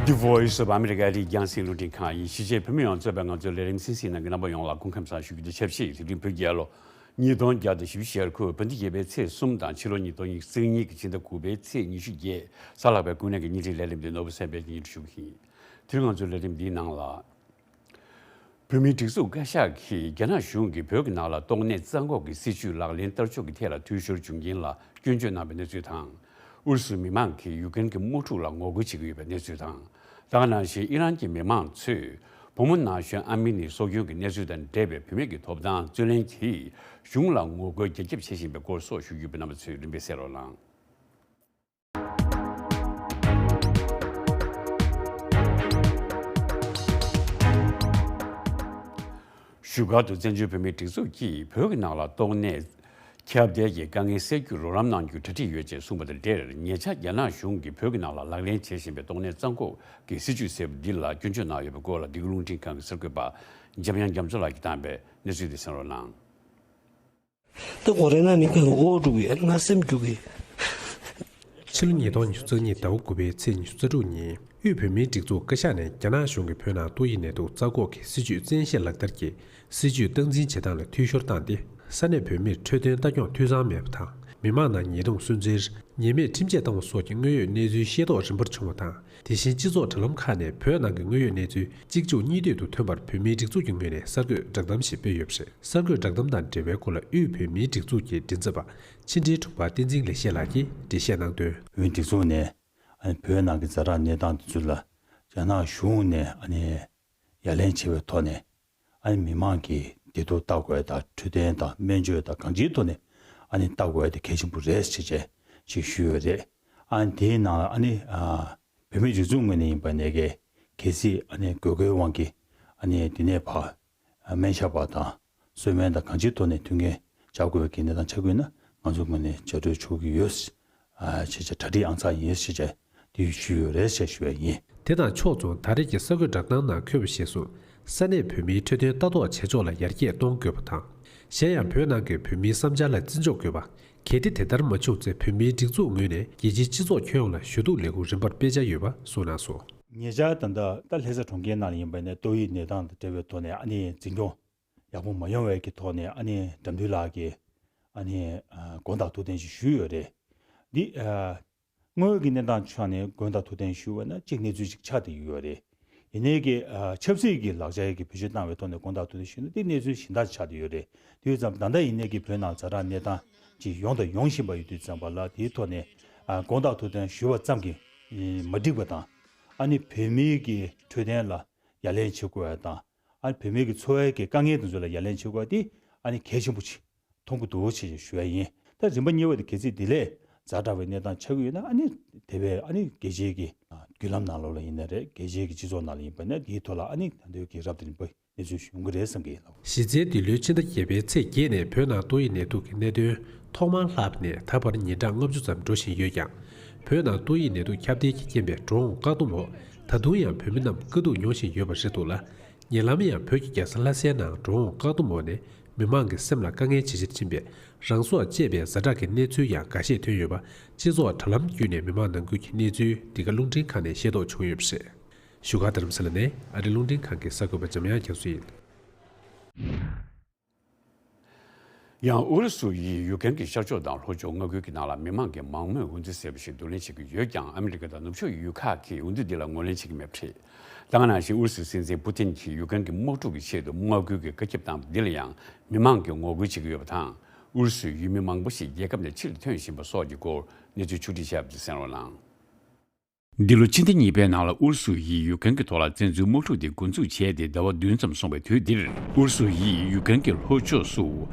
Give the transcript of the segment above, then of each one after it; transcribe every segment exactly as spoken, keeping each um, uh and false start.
The Voice of America ཨ་རིའི་རྒྱང་སྲིང་རླུང་འཕྲིན་ཁང་ཡིན། གཞིས་བྱེས་བོད་མི་ཡོངས་གཙོས་པའི་ང་ཚོའི་ལས་རིམ་གསན་གཟིགས་གནང་མཁན་རྣམ་པ་ཡོངས་ལ་སྐུ་ཁམས་བཟང་ཞུ་རྒྱུ་དང་ཆབས་ཅིག་དེ་རིང་བོད་རྒྱལ་ལོ་ཉིས་སྟོང་བརྒྱ་དང་བཞི་བཅུ་ཞེ་དགུ་བོད་ཟླ་བརྒྱད་པའི་ཚེས་གསུམ་དང་ཕྱི་ལོ་ཉིས་སྟོང་ཉི་ཤུ་རྩ་གཉིས་ཀྱི་ཕྱི་ཟླ་དགུ་པའི་ཚེས་ཉི་ཤུ་བརྒྱད། གཟའ་ལྷག་པའི་ཀུན་གླེང་གི་བརྙན་འཕྲིན་ལས་རིམ་འདི་ནོར་བུ་སེམས་དཔའི་སྙན་ཞུ་གི་ཡིན། དེ་རིང་ང་ཚོའི་ལས་རིམ་འདིའི་ནང་ལ། བོད་མིའི་སྒྲིག་འཛུགས་བཀའ་ཤག་གིས་རྒྱ་ནག་གཞུང་གིས་བོད་ཀྱི་ནང་ལ་ཏོག་ནད་རྩ་འགོག་གི་སྲིད་ཇུས་ལག་ལེན་བསྟར་ཕྱོགས་ཀྱི་ཐད་ལ་འཐུས་ཤོར་བྱུང་རྐྱེན་ལ་སྐྱོན་བརྗོད་གནང་བའི་གནས་ཚུལ་དང་། ཨུ་རུ་སུའི་མི་མང་གིས་ཡུཀ་རེན་གྱི་དམག་འཁྲུག་ལ་ངོ་རྒོལ་བྱེད་ཀྱི་ཡོད་པའི་གནས་ཚུལ་དང་། ད་ག་ནང་བཞིན་ཨི་རན་གྱི་མི་མང་ཚོས་བུ་མོ་ན་གཞོན་ཨ་མི་ནི་སྲོག་སྐྱོན་གྱི་གནས་ཚུལ་དང་འབྲེལ་བའི་བུད་མེད་ཀྱི་ཐོབ་ཐང་རྩོད་ལེན་གྱིས་གཞུང་ལ་ངོ་རྒོལ་རྒྱ་ཁྱབ་བྱེད་བཞིན་པའི་སྐོར་སོགས་ཞུ་རྒྱུ་ཡོད་པའི་རྣམ་པ་ཚོས་རིམ་པས་གསན་རོགས་གནང་། བཞུགས་སྒར་དུ་བཙན་བྱོལ་བོད་མིའི་སྒྲིག་འཛུགས་ཀྱིས་བོད་ཀྱི་ནང་ལ་ཏོག་ནད་ཁྱབ་གདལ་གྱི་དཀའ་ངལ་སེལ་རྒྱུར་རོགས་རམ་གནང་རྒྱུར་གྲ་སྒྲིག་ཡོད་ཅེས་གསུངས་པ་དང་འབྲེལ། ཉེ་ཆར་རྒྱ་ནག་གཞུང་གིས་བོད་ཀྱི་ནང་ལ་ལག་ལེན་བྱེད་བཞིན་པའི་ཏོག་ནད་རྩ་འགོག་གི་སྲིད་ཇུས་ཟེར་བ་འདི་ལ་སྐྱོན་བརྗོད་གནང་ཡོད་པའི་སྐོར་ལ། འདི་ག་རླུང་འཕྲིན་ཁང་གི་གསར་འགོད་པ་འཇམ་དབྱངས་རྒྱ་མཚོ་ལགས་ཀྱིས་བཏང་བའི་གནས་ཚུལ་དེ་གསན་རོགས་གནང་། ད་གོ་རེ་ན་ནི་ཁ་ལ་ཨོ་འབྲུག་ཡ་ང་སེམས་རྒྱུག་གི། ཕྱི་ལོ་ཉིས་སྟོང་ཉི་ཤུ་རྩ་གཉིས་ཟླ་བ་དགུ་པའི་ཚེས་ཉི་ཤུ་རྩ་དྲུག་ཉིན་དབུས་བོད་མིའི་སྒྲིག་འཛུགས་བཀའ་ཤག་ནས་རྒྱ་ནག་གཞུང་གིས་བོད་ནང་ཏོག་དབྱིབས་ནད་དུག་རྩ་འགོག་གི་སྲིད་ཇུས་བཙན་ཤེད་ལག་བསྟར་གྱིས་སྲིད་ཇུས་སྟངས་འཛིན་བྱེད་སྟངས་ལ་འཐུས་ཤོར་བཏང་སྟེ། ས་གནས་བོད་མིར་འཕྲོད་བསྟེན་ལྟ་སྐྱོང་འཐུས་ཚང་མེད་པ་དང་། མི་མང་ནང་ཉེས་རྡུང་སུན་གཙེར། ཉེས་མེད་ཁྲིམས་ཆད་བཏང་བ་སོགས་ཀྱི་དངོས་ཡོད་གནས་ཚུལ་ཤེས་རྟོགས་རིམ་པར་བྱུང་བ་དང་། དེ་བཞིན་སྤྱི་ཚོགས་དྲ་ལམ་ཁག་ནས་བོད་ནང་གི་དངོས་ཡོད་གནས་ཚུལ་གཅིག་མཇུག་གཉིས་མཐུད་དུ་ཐོན་པར་བོད་མིའི་སྒྲིག་འཛུགས་ཀྱི་ངོས་ནས་གསར་འགོད་བསྒྲགས་གཏམ་ཞིག་སྤེལ་ཡོད་པ་རེད། གསར་འགོད་བསྒྲགས་གཏམ་དང་འབྲེལ་བའི་སྐོར་ལ་དབུས་བོད་མིའི་སྒྲིག་འཛུགས་ཀྱི་མགྲིན་ཚབ་པ་ཕྱི་འབྲེལ་དྲུང་པ་བསྟན་འཛིན་ལེགས་བཤད་ལགས་ཀྱིས་འགྲེལ་བཤད་གནང་དོན། བོད་མིའི་སྒྲིག་འཛུགས་ནས་ཨ་ནི་བོད་ནང་གི་ཛ་དྲག་གནས་སྟངས་དེ་ཚོ་ལ་རྒྱ་ནག་གཞུང་ནས་ཨ་ནི་ཡ་ལན་བྱེད་པའི་ཐོག་ནས་ཨ་ནི་མི་མང་གི་བདེ་སྡུག་ལྟ་དགོས་དང་འཕྲོད་བསྟེན་དང་སྨན་བཅོས་དང་གང་ཅིའི་ཐོག་ནས་ཨ་ནི་ལྟ་དགོས་དེ་གལ་ཆེན་པོ་རེད་ཅེས་ཅིག་ཞུས་ཡོད་རེད། ཨ་ནི་དེའི་ནང་ཨ་ནི་ཨ། བོད་མིའི་སྒྲིག་འཛུགས་ངོས་ནས་ཡིན་པ་ནས་ཀྱི་གལ་སྲིད་ཨ་ནི་དགོས་མཁོའི་དབང་གིས་ཨ་ནི་འདི་ནས་ཕར་སྨན་ཞབས་པ་དང་གསོལ་སྨན་དང་གང་ཅིའི་ཐོག་ནས་མཐུན་རྐྱེན་སྦྱར་དགོས་པའི་གནས་སྟངས་ཆགས་ཀྱི་ཡོད་ན་ང་ཚོ་ངོས་ནས་བྱ་སྤྲོད་ཞུ་གི་ཡོད། ཨ་ཅེས་བྱས་གྲ་སྒྲིག་ཨང་གཙང་ཡིན་ཞེས་བྱས་འདི་ཞུས་ཡོད་རེད་ཅེས་ཞུ་བ་ཡིན། དེ་དང་ཕྱོགས་མཚུངས་ད་རེས་ཀྱི་གསར་འགོད་བསྒྲགས་གཏམ་ནང་འཁོད་པ་བཞིན་སུ། ས་གནས་བོད་མིའི་འཕྲོད་བསྟེན་ལྟ་རྟོག་བྱེད་ཕྱོགས་ལ་ཡར་རྒྱས་གཏོང་དགོས་པ་དང་། གཞན་ཡང་བོད་ནང་གི་བོད་མིའི་བསམ་འཆར་ལ་བརྩི་འཇོག་དགོས་པ། གལ་ཏེ་དེ་ལྟར་མ་བྱུང་ཚེ་བོད་མིའི་སྒྲིག་འཛུགས་ངོས་ནས་རྒྱལ་སྤྱིའི་སྤྱི་ཚོགས་ཁྱོན་ཡོངས་ལ་ཞུ་གཏུག་ལས་འགུལ་རིམ་པར་སྤེལ་འཆར་ཡོད་པ་གསུངས་གནང་སོང་། ཉེ་ཆར་ད་ལྟ་ད་ལྷ་ས་གྲོང་ཁྱེར་ནང་ལ་ཡིན་པ་ནས་ཏོག་དབྱིབས་ནད་དང་འབྲེལ་བའི་ཐོག་ནས་ཨ་ནི་འཛིན་སྐྱོང་ཡག་པོ་མ་ཡོང་བའི་གི་ཐོག་ནས་ཨ་ནི་དགྲ་འདུལ་ལགས་ཀྱིས་ཨ་ནི་དགོངས་དག་ཐུགས་བདེན་ཞིག་ཞུས་ཡོད་རེད། འདི་དངོས་ཡོད་ཀྱི་གནས་སྟངས་ཆ་ནས་དགོངས་དག་ཐུགས་བདེན་ཞུ་བ་ན་གཅིག་གནས་ཚུལ་ཅིག་ཆགས་བསྡད་ཡོད་རེད། ཡིན་ནའི་གི་ཆབ་སྲིད་ཀྱི་ལག་ཆ་གི་བེད་སྤྱོད་བཏང་བའི་ཐོག་ནས་དགོངས་དག་ཐུགས་བདེན་ཞུས་ན་འདི་གནས་ཚུལ་གཞན་དག་ཆགས་བསྡད་ཡོད་རེད། དུས་ཙམ་ད་ལྟ་ཡིན་ནའི་གི་བོད་ནང་ཛ་དྲག་གནས་སྟངས་ཅིག་ཡོང་དང་ཡོང་བཞིན་པ་ཡོད་དུས་ཙམ་པ་ལ་དེའི་ཐོག་ནས་དགོངས་དག་ཐུགས་བདེན་ཞུ་བ་ཙམ་གྱིས་མ་འགྲིག་པ་དང་ཨ་ནི་བོད་མིའི་གི་འཕྲོད་བསྟེན་ལ་ཡ་ལན་བྱེད་དགོས་པ་དང་ཨ་ནི་བོད་མིའི་གི་འཚོ་བའི་གི་དཀའ་ངལ་དེ་ཚོ་ལ་ཡ་ལན་བྱེད་དགོས་པ་དེ་ཨ་ནི་གལ་ཆེན་པོ་ཅིག་མཐོང་གི་འདུག་ཅེས་ཞུ་ཡ་ཡིན། ད་རིམ་པ་གཉིས་པ་དེ་གལ་སྲིད་དེ་ལས་ཛ་དྲག་པའི་གནས་སྟངས་ཆགས་ཀྱི་ཡོད་ན་ཨ་ནི་དེ་བས་ཨ་ནི་རྒྱལ་སྤྱིའི་གི་བརྒྱུད་ལམ་ནང་ལོགས་ལ་ཡིན་ན་རེད། རྒྱལ་སྤྱིའི་གི་སྤྱི་ཚོགས་ནང་ལ་ཡིན་པ་ན་དེའི་ཐོག་ལ་ཨ་ནི་ད་དུང་གི་རབ་དང་རིམ་པ་གནས་ཚུལ་ཞིག་ཡོང་གི་རེད་བསམ་གི་ཡིན། གཞི་རྩའི་འདི་ལོའི་ཕྱི་ཟླ་བརྒྱད་པའི་ཚེས་བརྒྱད་ནས་བོད་ནང་ཏོག་དབྱིབས་ནད་དུག་གི་གནད་དོན་ཐོག་མར་ལྷགས་པ་ནས་ད་བར་ཉིན་གྲངས་ལྔ་བཅུ་ཙམ་འགྲོ་བཞིན་ཡོད་ཀྱང་། བོད་ནང་ཏོག་དབྱིབས་ནད་དུག་ཁྱབ་གདལ་གྱི་རྐྱེན་པས་འགྲོ་འོང་བཀག་སྡོམ་འོག་ད་དུང་ཡང་བོད་མི་རྣམས་དཀའ་སྡུག་མྱོང་བཞིན་ཡོད་པ་རེད་འདུག་ལ། ཉེ་ལམ་ཡང་བོད་ཀྱི་རྒྱལ་ས་ལྷ་སའི་ནང་འགྲོ་འོང་བཀག་སྡོམ་འོག་ནས་མི་མང་གི་སེམས་ལ་དཀའ་ངལ་ཇེ་ཆེར་ཕྱིན་པས་རང་སྲོག་བཅད་པའི་ཛ་དྲག་གི་གནས་ཚུལ་ཡང་འགའ་ཤས་ཐོན་ཡོད་པ་སྤྱི་ཚོགས་དྲ་ལམ་བརྒྱུད་ནས་མི་མང་ནང་ཁུལ་གྱི་གནས་ཚུལ་འདི་ག་རླུང་འཕྲིན་ཁང་ནས་ཤེས་རྟོགས་བྱུང་ཡོད་པ་རེད། བཞུགས་སྒར་རྡ་རམ་ས་ལ་ནས་ཨ་རི་རླུང་འཕྲིན་ཁང་གི་གསར་འགོད་པ་འཇམ་དབྱངས་རྒྱ་མཚོ་ཡིན། ཡང་ཨུ་རུ་སུ་ཡིས་ཡུཀ་རེན་གྱི་ཤར་ཕྱོགས་དང་ལྷོ་ཕྱོགས་མངའ་ཁུལ་གྱི་ནང་ལ་མི་མང་གི་མང་མོས་འོས་བསྡུ་ཟེར་བ་ཞིག་བསྡུ་ལེན་བྱེད་ཀྱི་ཡོད་ཀྱང་ཨ་མི་རི་ཀ་དང་ནུབ་ཕྱོགས་ཡུལ་ཁག་གིས་འོས་བསྡུ་འདི་ལ་ངོས་ལེན་བྱེད་ཀྱི་མེད་པ་རེད། ད་ག་ནང་བཞིན་ཨུ་རུ་སུའི་སྲིད་འཛིན་པུ་ཏིན་གྱིས་ཡུཀ་རེན་གྱི་དམག་འཁྲུག་གི་ཆེད་དུ་མངའ་ཁུལ་གྱི་བཀའ་ཁྱབ་བཏང་བ་འདི་ལ་ཡང་མི་མང་གིས་ངོ་རྒོལ་བྱེད་ཀྱི་ཡོད་པ་དང་། ཨུ་རུ་སུའི་ཡུལ་མི་མང་པོ་ཞིག་རྒྱལ་ཁབ་ནས་ཕྱིར་ཐོན་བཞིན་པ་སོགས་ཀྱི་སྐོར་གནས་ཚུལ་ཕྱོགས་སྒྲིག་བྱས་པ་དེ་གསན་རོགས་གནང་། འདི་ལོ་ཕྱི་ཟླ་གཉིས་པའི་ནང་ལ་ཨུ་རུ་སུ་ཡིས་ཡུཀ་རེན་གྱི་ཐོག་ལ་བཙན་འཛུལ་དམག་འཁྲུག་དེ་འགོ་འཛུགས་བྱས་ཏེ་ཟླ་བ་བདུན་ཙམ་སོང་བའི་དུས་འདིར། ཨུ་རུ་སུ་ཡིས་ཡུཀ་རེན་གྱི་ལྷོ་ཕྱོགས་སུ་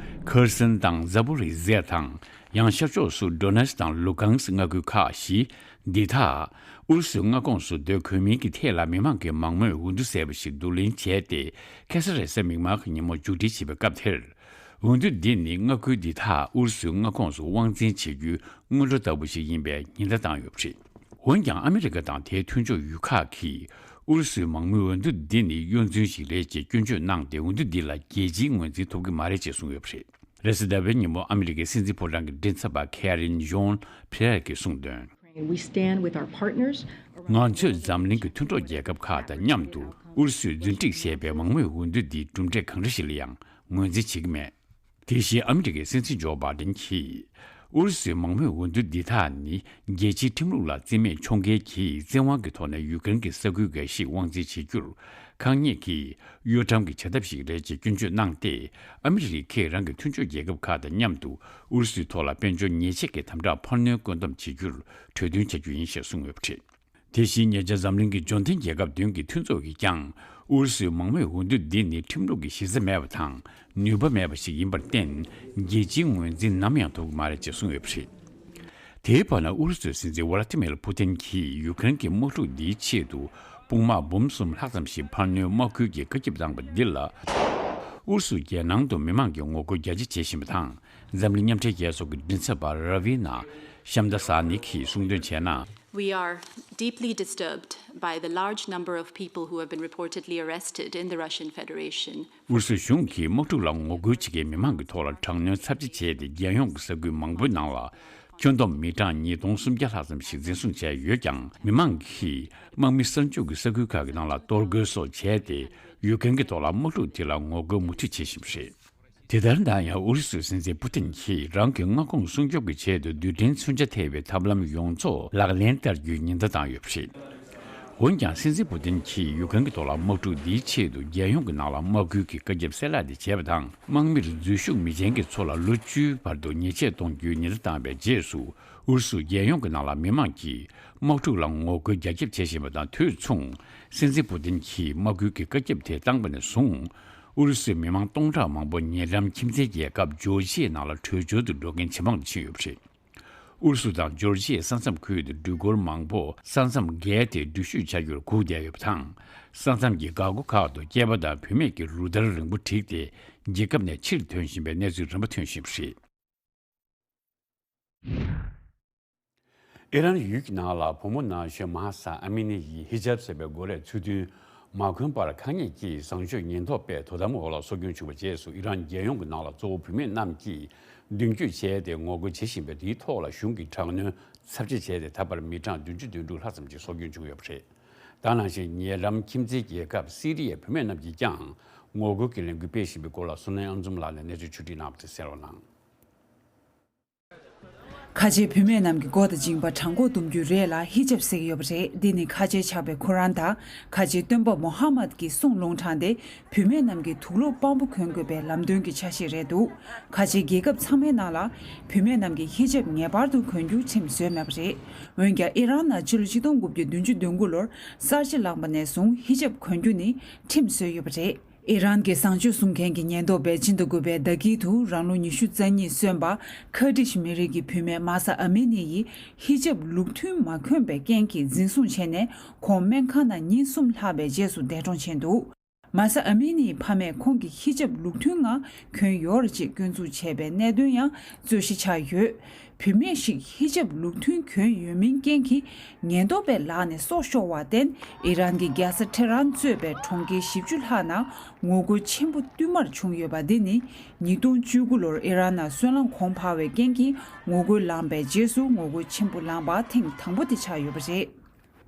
ཁེར་སན་དང་ཛ་པོ་རི་ཟེ་དང་། ཡང་ཤར་ཕྱོགས་སུ་ཌོ་ནེ་སི་དང་ལུ་གང་སི་མངའ་ཁུལ་ཁག་བཞི། འདི་དག་ཨུ་རུ་སུའི་མངའ་ཁོངས་སུ་སྡོད་དགོས་མིན་གྱི་ཐད་ལ་མི་མང་གི་མང་མོས་འོས་བསྡུ་ཟེར་བ་ཞིག་བསྡུ་ལེན་བྱས་ཏེ། ཁ་སང་རེས་གཟའ་མིག་དམར་གྱི་ཉིན་མོ་མཇུག་སྒྲིལ་བྱས་པའི་སྐབས་དེར། འོས་བསྡུ་འདི་ནི་མངའ་ཁུལ་འདི་དག་ཨུ་རུ་སུའི་མངའ་ཁོངས་སུ་དབང་འཛིན་བྱེད་རྒྱུའི་སྔོན་འགྲོ་ལྟ་བུ་ཞིག་ཡིན་པའི་ཉེན་བརྡ་བཏང་ཡོད་པ་རེད། འོན་ཀྱང་ཨ་མི་རི་ཀ་དང་དེའི་མཐུན་ཕྱོགས་ཡུལ་ཁག་གིས་ཨུ་རུ་སུའི་མང་མོས་འོས་བསྡུ་འདི་ནི་གཡོ་འཛུལ་ཞིག་རེད་ཅེས་སྐྱོན་བརྗོད་གནང་སྟེ། འོས་བསྡུ་འདི་ལ་རྒྱལ་སྤྱིའི་ངོས་འཛིན་ཐོབ་ཀྱི་མ་རེད་ཅེས་གསུངས་ཡོད་པ་རེད། རེས་གཟའ་ཟླ་བའི་ཉིན་མོ་ཨ་མི་རི་ཀའི་སྲིད་འཛིན་ཕོ་བྲང་གི་མགྲིན་ཚབ་པ་ཁེ་རིན་ཇོན་ཕི་ལེར་གྱིས་གསུངས་དོན། We stand with our partners. ང་ཚོས་འཛམ་གླིང་གི་མཐུན་གྲོགས་རྒྱལ་ཁབ་ཁག་དང་མཉམ་དུ་ཨུ་རུ་སུས་རྫུན་སྒྲིག་བྱས་པའི་མང་མོས་འོས་བསྡུ་འདིའི་གྲུབ་འབྲས་གང་འདྲ་ཞིག་ལ་ཡང་ངོས་འཛིན་བྱེད་ཀྱི་མེད། དེ་བཞིན་ཨ་མི་རི་ཀའི་སྲིད་འཛིན་ཇོ་བྷ་དན་གྱིས། ཨུ་རུ་སུའི་མང་མོས་འོས་བསྡུ་འདི་དག་ནི་རྒྱལ་སྤྱིའི་ཁྲིམས་ལུགས་ལ་བརྩི་མེད་འཁྱོངས་མཁན་གྱིས་བཙན་དབང་གི་ཐོག་ནས་ཡུཀ་རེན་གྱི་ས་ཁུལ་འགའ་ཞིག་དབང་འཛིན་བྱེད་རྒྱུར་ཁག་ཉེས་ཀྱིས་གཡོ་ཁྲམ་གྱི་བྱ་ཐབས་ཤིག་རེད་ཅེས་སྐྱོན་བརྗོད་གནང་སྟེ། ཨ་མི་རི་ཀས་རང་གི་མཐུན་ཕྱོགས་རྒྱལ་ཁབ་ཁག་དང་མཉམ་དུ་ཨུ་རུ་སུའི་ཐོག་ལ་དཔལ་འབྱོར་ཉེས་ཆད་ཀྱི་དམ་དྲག་འཕར་སྣོན་བཀོད་འདོམས་བྱེད་རྒྱུར་གྲོས་མཐུན་བྱ་རྒྱུ་ཡིན་ཞེས་གསུངས་ཡོད་པ་རེད། དེ་བཞིན་ཉེ་ཆར་འཛམ་གླིང་གི་འབྱོར་ལྡན་རྒྱལ་ཁབ་བདུན་གྱི་མཐུན་ཚོགས་ཀྱིས་ཀྱང་ཨུ་རུ་སུའི་མང་མོས་འོས་བསྡུ་འདི་ནི་ཁྲིམས་ལུགས་ཀྱི་གཞི་རྩ་མེད་པ་དང་ནུས་པ་མེད་པ་ཞིག་ཡིན་པར་བརྟེན། རྒྱལ་སྤྱིའི་ངོས་འཛིན་ནམ་ཡང་ཐོབ་ཀྱི་མ་རེད་ཅེས་གསུངས་ཡོད་པ་རེད། དེའི་བར་ན་ཨུ་རུ་སུའི་སྲིད་འཛིན་ཝ་ལ་ཏི་མིར་པུ་ཏིན་གྱིས་ཡུཀ་རེན་གྱི་དམག་འཁྲུག་འདིའི་ཆེད་དུ་དཔུང་དམག་འབུམ་གསུམ་ལྷག་ཙམ་ཞིག་འཕར་སྣོན་དམག་ཁུལ་གྱི་བཀའ་ཁྱབ་བཏང་པ་འདི་ལ། ཨུ་རུ་སུ་རྒྱལ་ནང་དུ་མི་མང་གིས་ངོ་རྒོལ་རྒྱ་ཆེ་བྱེད་བཞིན་པ་དང་། འཛམ་གླིང་མཉམ་འབྲེལ་རྒྱལ་ཚོགས་ཀྱི་མགྲིན་ཚབ་པ་ར་བི་ན་ཤམ་ད་ས་ནི་གིས་གསུངས་དོན་བྱས་ན། We are deeply disturbed by the large number of people who have been reportedly arrested in the Russian Federation. ཨུ་རུ་སུ་གཞུང་གིས་དམག་འཁྲུག་ལ་ངོ་རྒོལ་བྱེད་མཁན་མི་མང་གི་ཐོག་ལ་དྲག་གནོན་ཚབས་ཆེ་བྱས་ཏེ། རྒྱལ་ཡོངས་ཀྱི་ས་ཁུལ་མང་པོའི་ནང་ལ་ཁྱོན་བསྡོམས་མི་གྲངས་ཉིས་སྟོང་སུམ་བརྒྱ་ལྷག་ཙམ་ཞིག་འཛིན་བཟུང་བྱས་ཡོད་ཀྱང་། མི་མང་གིས་དམག་མི་གསར་འཇུག་གི་ས་ཁུལ་ཁག་གི་ནང་ལ་གཏོར་རྒོལ་སོགས་བྱས་ཏེ། ཡུཀ་རེན་གྱི་ཐོག་ལ་དམག་འཁྲུག་དེ་ལ་ངོ་རྒོལ་མུ་མཐུད་བྱེད་བཞིན་པ་རེད། དེ་ལྟར་ན་ཡང་ཨུ་རུ་སུའི་སྲིད་འཛིན་པུ་ཏིན་གྱིས་རང་གི་མངའ་ཁོངས་སྲུང་སྐྱོབ་ཀྱི་ཆེད་དུ་རྡུལ་ཕྲན་མཚོན་ཆ་ཐེ་བའི་ཐབས་ལམ་ཡོངས་རྫོགས་ལག་ལེན་བསྟར་རྒྱུའི་ཉེན་བརྡ་བཏང་ཡོད་པ་རེད། འོན་ཀྱང་སྲིད་འཛིན་པུ་ཏིན་གྱིས་ཡུཀ་རེན་གྱི་ཐོག་ལ་དམག་འཁྲུག་འདིའི་ཆེད་དུ་རྒྱལ་ཡོངས་ཀྱི་ནང་ལ་དམག་ཁུལ་གྱི་བཀའ་ཁྱབ་གསལ་བསྒྲགས་དེ་བྱས་པ་དང་། དམག་མིར་འཛུལ་ཞུགས་མི་བྱེད་མཁན་གྱི་ཚོ་ལ་ལོ་བཅུའི་བར་དུ་ཉེས་ཆད་གཏོང་རྒྱུའི་ཉེན་བརྡ་བཏང་བའི་རྗེས་སུ། ཨུ་རུ་སུ་རྒྱལ་ཡོངས་ཀྱི་ནང་ལ་མི་མང་གིས་དམག་འཁྲུག་ལ་ངོ་རྒོལ་རྒྱ་ཁྱབ་བྱེད་བཞིན་པ་དང་དུས་མཚུངས། སྲིད་འཛིན་པུ་ཏིན་གྱིས་དམག་ཁུལ་གྱི་བཀའ་ཁྱབ་དེ་བཏང་པ་ནས་བཟུང་། ཨུ་རུ་སུའི་མི་མང་སྟོང་ཕྲག་མང་པོ་ཉེ་འགྲམ་ཁྱིམ་མཚེས་རྒྱལ་ཁབ་ཇོར་ཇི་ཡའི་ནང་ལ་བྲོས་བྱོལ་དུ་འགྲོ་མཁན་ཇེ་མང་དུ་ཕྱིན་ཡོད་པ་རེད། ཨུ་རུ་སུ་དང་ཇོར་ཇི་ཡའི་ས་མཚམས་ཁུལ་དུ་སྦྲུལ་སྒོར་མང་པོ་ས་མཚམས་བརྒལ་ཏེ་འགྲུལ་བཞུད་བྱ་རྒྱུར་སྒུག་བསྡད་ཡོད་པ་དང་། ས་མཚམས་ཀྱི་འགག་སྒོ་ཁག་ཏུ་སྐྱེས་པ་དང་བུད་མེད་ཀྱི་རུ་སྟར་རིང་པོ་བསྒྲིགས་ཏེ་རྒྱལ་ཁབ་ནས་ཕྱིར་ཐོན་བཞིན་པའི་གནས་ཚུལ་རིམ་པ་ཐོན་བཞིན་པ་རེད། ཨི་རན་ཡུལ་གྱི་ནང་ལ་བུ་མོ་ན་གཞོན་མ་ཧ་ས་ཨ་མི་ནི་ཡིས་ཧི་ཇབ་ཟེར་བའི་མགོ་ལས་ཚུལ་མཐུན་མ་གོན་པར་ཁག་ཉེས་ཀྱིས་བཟང་སྤྱོད་ཉེན་རྟོག་པས་དོ་དམ་འོག་ལ་སྲོག་སྐྱོན་བྱུང་བའི་རྗེས་སུ། ཨི་རན་རྒྱལ་ཡོངས་ཀྱི་ནང་ལ་གཙོ་བོ་བུད་མེད་རྣམས་ཀྱིས་མདུན་སྐྱོད་བྱས་ཏེ་ངོ་རྒོལ་བྱེད་བཞིན་པའི་དེའི་ཐོག་ལ་གཞུང་གིས་དྲག་གནོན་ཚབས་ཆེ་བྱས་ཏེ། ད་བར་མི་གྲངས་བདུན་ཅུ་དོན་དྲུག་ལྷག་ཙམ་གྱིས་སྲོག་སྐྱོན་བྱུང་ཡོད་པ་རེད། ད་ནང་བཞིན་ཉེ་འགྲམ་ཁྱིམ་མཚེས་རྒྱལ་ཁབ་སི་རི་ཡའི་བུད་མེད་རྣམས་ཀྱིས་ཀྱང་ངོ་རྒོལ་གྱི་ལས་འགུལ་སྤེལ་བཞིན་པའི་སྐོར་ལ་བསོད་ནམས་དབྱངས་འཛོམས་ལགས་ནས་གནས་ཚུལ་ཕྱོགས་བསྒྲིགས་གནང་བ་དེ་གསན་རོགས་གནང་། ཁ་ཆེའི་བུད་མེད་རྣམས་ཀྱི་མགོ་དང་མཇིང་པ་བྲང་ཁོག་བསྡུམ་རྒྱུའི་རས་ལ་ཧི་ཇབ་ཟེར་གྱི་ཡོད་པ་རེད། འདི་ནི་ཁ་ཆེའི་ཕྱག་དཔེ་ཁུ་རན་དང་ཁ་ཆེའི་སྟོན་པ་མོ་ཧ་མད་ཀྱི་གསུང་ལུང་དྲངས་ཏེ། བུད་མེད་རྣམས་ཀྱིས་དུག་ལོག་པང་པོ་གོན་དགོས་པའི་ལམ་སྟོན་གྱི་ཆ་ཤས་རེད་འདུག་ཁ་ཆེའི་རྒྱལ་ཁབ་ཚང་མའི་ནང་ལ་བུད་མེད་རྣམས་ཀྱིས་ཧི་ཇབ་ངེས་པར་དུ་གོན་རྒྱུ་ཁྲིམས་བཟོས་མེད་པ་རེད། འོན་ཀྱང་ཨི་རན་ནང་ཕྱི་ལོ་ཆིག་སྟོང་དགུ་བརྒྱ་བདུན་ཅུ་དོན་དགུ་ལོར་གསར་བརྗེ་བསླངས་པ་ནས་བཟུང་ཧི་ཇབ་གོན་རྒྱུ་ནི་ཁྲིམས་བཟོས་ཡོད་པ་རེད། ཨི་རན་གྱི་བཟང་སྤྱོད་སྲུང་མཁན་གྱི་ཉེན་རྟོག་པས་ཅིན་དུ་དགོས་པའི་ཟླ་དཀྱིལ་དུ་རང་ལོ་ཉི་ཤུ་རྩ་གཉིས་སོན་པ་ཁར་ཌི་ཤི་མི་རིགས་ཀྱི་བུད་མེད་མ་ས་ཨ་མི་ནི་ཡིས་ཧི་ཇབ་ལུགས་མཐུན་མ་གོན་པའི་རྐྱེན་གྱིས་འཛིན་བཟུང་བྱས་ནས་ཁོང་སྨན་ཁང་ནང་ཉིན་གསུམ་ལྷག་པའི་རྗེས་སུ་འདས་གྲོངས་ཕྱིན་འདུག་མ་ས་ཨ་མི་ནིའི་ཕ་མས་ཁོང་གིས་ཧི་ཇབ་ལུགས་མཐུན་ངང་གོན་ཡོད་རེད་ཅེས་སྐྱོན་འཛུགས་བྱས་པའི་གནད་དོན་ཡང་རྩོད་གཞི་ཆགས་ཡོད། བུད་མེད་ཞིག་ཧི་ཇབ་ལུགས་མཐུན་གྱོན་ཡོད་མིན་རྐྱེན་གྱིས་ཉེན་རྟོག་པའི་ལག་ནས་སྲོག་ཤོར་བར་བརྟེན། ཨི་རན་གྱི་རྒྱལ་ས་ཊེ་རན་གཙོས་པའི་གྲོང་ཁྱེར་བཞི་བཅུ་ལྷག་ནང་ངོ་རྒོལ་ཆེན་པོ་བསྟུད་མར་བྱུང་ཡོད་པ་འདི་ནི་ཉིས་སྟོང་བཅུ་དགུ་ལོར་ཨི་རན་ནང་སོལ་རླངས་གོང་འཕར་བའི་རྐྱེན་གྱིས་ངོ་རྒོལ་ལངས་པའི་རྗེས་སུ་ངོ་རྒོལ་ཆེན་པོ་ལངས་པ་ཐེངས་དང་པོ་དེ་ཆགས་ཡོད་པ་རེད།